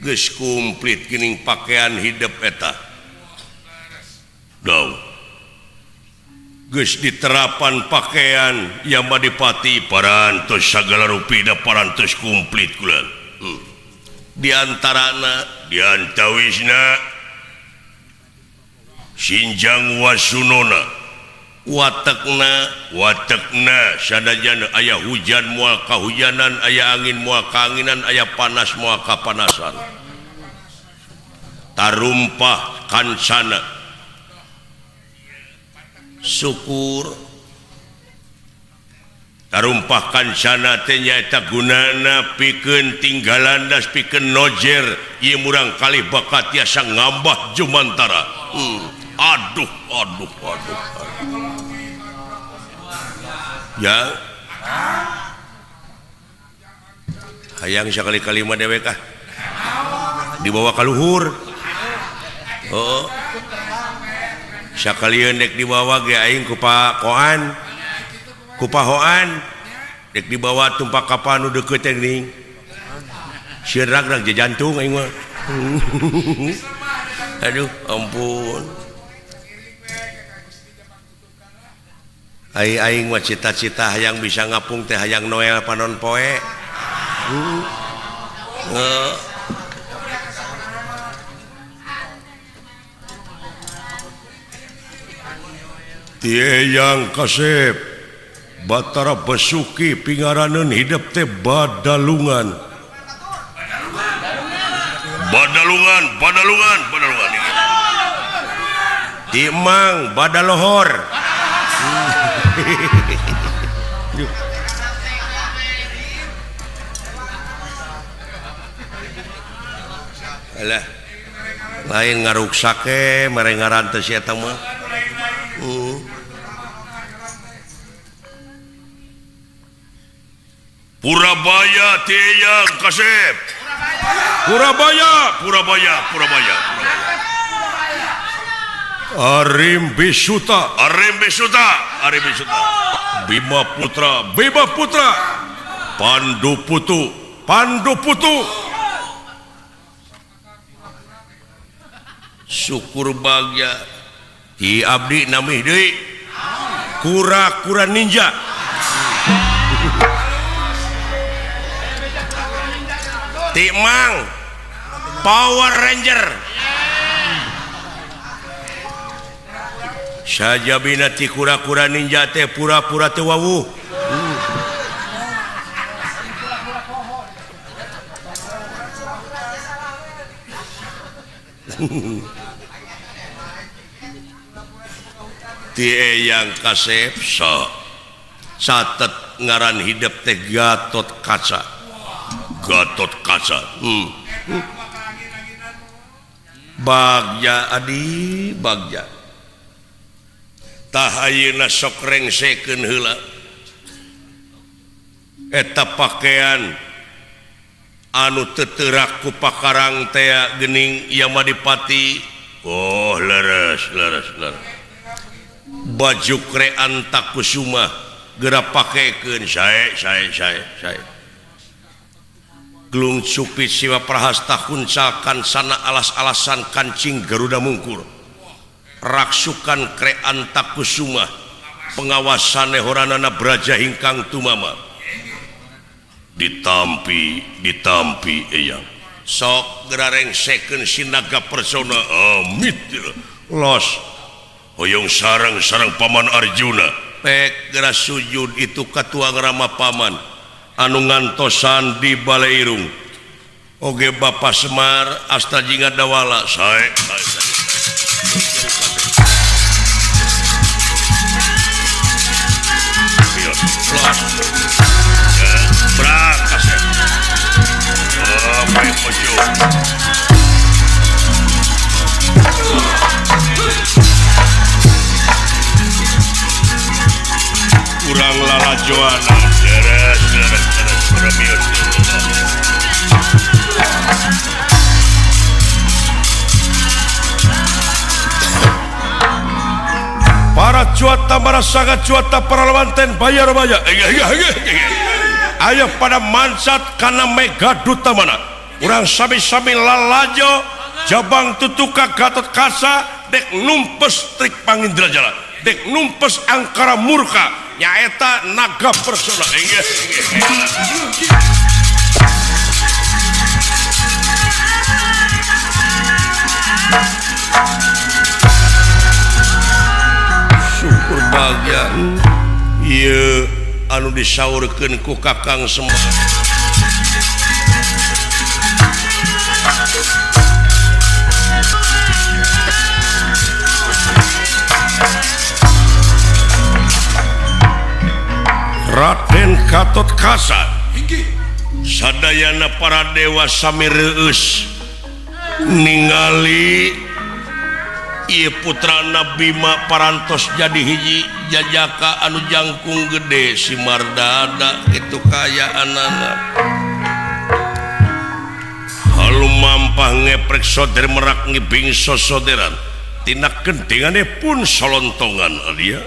Geus komplit geuning pakaian hidup eta. Dau. Geus diterapan pakaian Yamadipati parantos sagala rupi da parantos komplit kula. Di antarana di antawisna Sinjang Wasunona watekna watekna sadajana aya hujan moal kahujanan, aya angin moal kaanginan, aya panas moal kapanasan. Tarumpah kancana syukur tarumpah kancana teh nyaeta gunana pikeun tinggalan das pikeun nojer ieu murang kali bakat tiasa ngambah jumantara. Aduh aduh aduh, aduh. Ya hayang sakali-kali mah dewek ah dibawa ka luhur. Oh sakalian dek dibawa ge aing ku pakoan ku pahoan dek dibawa tumpak kapan nu deukeut teh geuning sieun rag-rag jantung aing mah. Aduh ampun. Ai aing mah cita-cita hayang bisa ngapung teh hayang Noel panon poe. Tieyang kasep Batara Basuki pingaraneun hidup teh Badalungan. Badalungan, Badalungan, Badalungan. Ti Mang Badalohor. Alah, lain ngaruksak ge mere ngaran teh si eta mah. Purabaya Tieyang kasep. Purabaya, Purabaya, Purabaya, Purabaya. Arim Bisuta, Arim Bisuta, Arim Bisuta. Bima Putra, Bima Putra. Pandu Putu, Pandu Putu. Syukur bagya ti abdi nami deui. Kura-kura ninja. Ti Mang Power Ranger. Sajabina ti kura-kura ninja teh pura-pura teu wawuh. Ti Eyang kasep so catet ngaran hidup teh Gatot Kaca. Gatot Kaca. Bagja adi bagja. Tah ayeuna sok rengsekeun heula. Eta pakaian anu teu teurak ku pakarang tea geuning Yamadipati. Oh leres leres leres. Baju krean Takusuma geura pakekeun sae sae sae sae. Gelung cupit siwa prahasta kuncakan sana alas-alasan kancing Garuda mungkur. Raksukan krean Takusuma pengawasane horanana braja hingkang tumama. Ditampi ditampi eyang. Sok geura rengsekeun sinaga persona amit los. Hoyong sareng-sareng paman Arjuna. Pek geura sujud itu katuang Rama paman anu ngantosan di Baleirung. Oge Bapa Semar asta jingga dawala sae sae sae. Kurang lalajoana deres deres deres remiut. Para cuata para sangat cuata para lewanten bayar bayar. Ayo pada mancat karena mega duta mana. Urang sami-sami lalajo jabang tutuka Gatot Kaca dek numpes trik pangindrajala, dek numpes angkara murka nyaeta naga persona. Syukur bagya ieu anu disaurkeun ku Kakang Semar. Raden Gatot Kaca sadayana para dewa sami reueus ningali ieu putrana Bima parantos jadi hiji jajaka anu jangkung gede si Mardada kitu kaayaanana. Halu mampah ngeprek soder merak ngibing sosoderan tina gendingane pun solontongan alia.